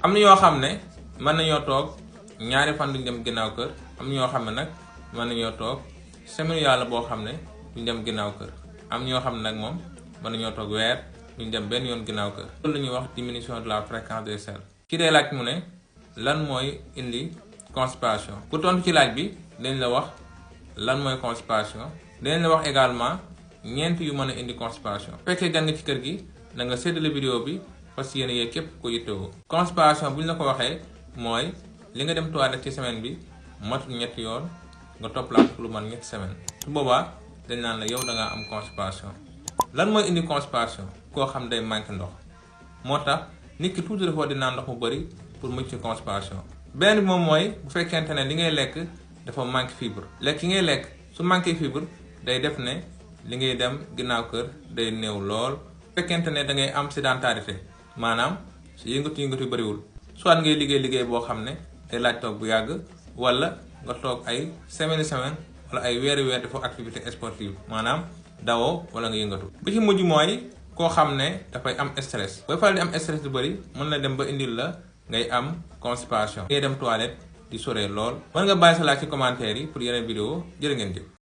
am na ñoo xam ne mën nañoo toog ñaari fan duñ dem ginnaaw kër am na ñoo xam ne nag mën nañoo toog semaine yàlla boo xam ne duñ dem ginnaaw kër am ñoo xam ne nag moom mën nañoo toog weer duñ dem benn yoon ginnaaw kër. loolu la ñuy wax diminution de la fréquence des selles. ki dee laaj mu ne lan mooy indi constipation pour tontu ci laaj bi dañ la wax lan mooy constipation dañ la wax également ñeent yu mën a indi constipation. bu fekkee gan nga ci kër gi da nga séddale vidéo bi parce que yéen yee képp ko yittewoo. constipation bu ñu la ko waxee mooy li nga dem toilette ci semaine bi matul ñetti yoon nga toppalaat lu man ñetti semaine su boobaa dañ naan la yow da ngaa am constipation. lan mooy indi constipation koo xam day manqué ndox moo tax nit ki toujours dafa di naan ndox mu bëri pour mucc ci constipation. benn bi moom mooy bu fekkente ne li ngay lekk dafa manqué fibre lekk yi ngay lekk su manqué fibre day def ne li ngay dem ginnaaw kër day néew lool. bu fekkente ne da ngay am sédentarité maanaam su yëngatu yu bëriwul soit ngay liggéey boo xam ne day laaj toog bu yàgg wala nga toog ay semaine wala ay weer defoo activité sportive maanaam dawoo wala nga yëngatu. bi ci mujj mooy koo xam ne dafay am stress booy faral di am stress lu bëri mën na dem ba indil la ngay am constipation. ngay dem toilette di soree lool. mën nga bàyyi sa laaj ci commentaire yi pour yeneen vidéo jërë ngeen jëf.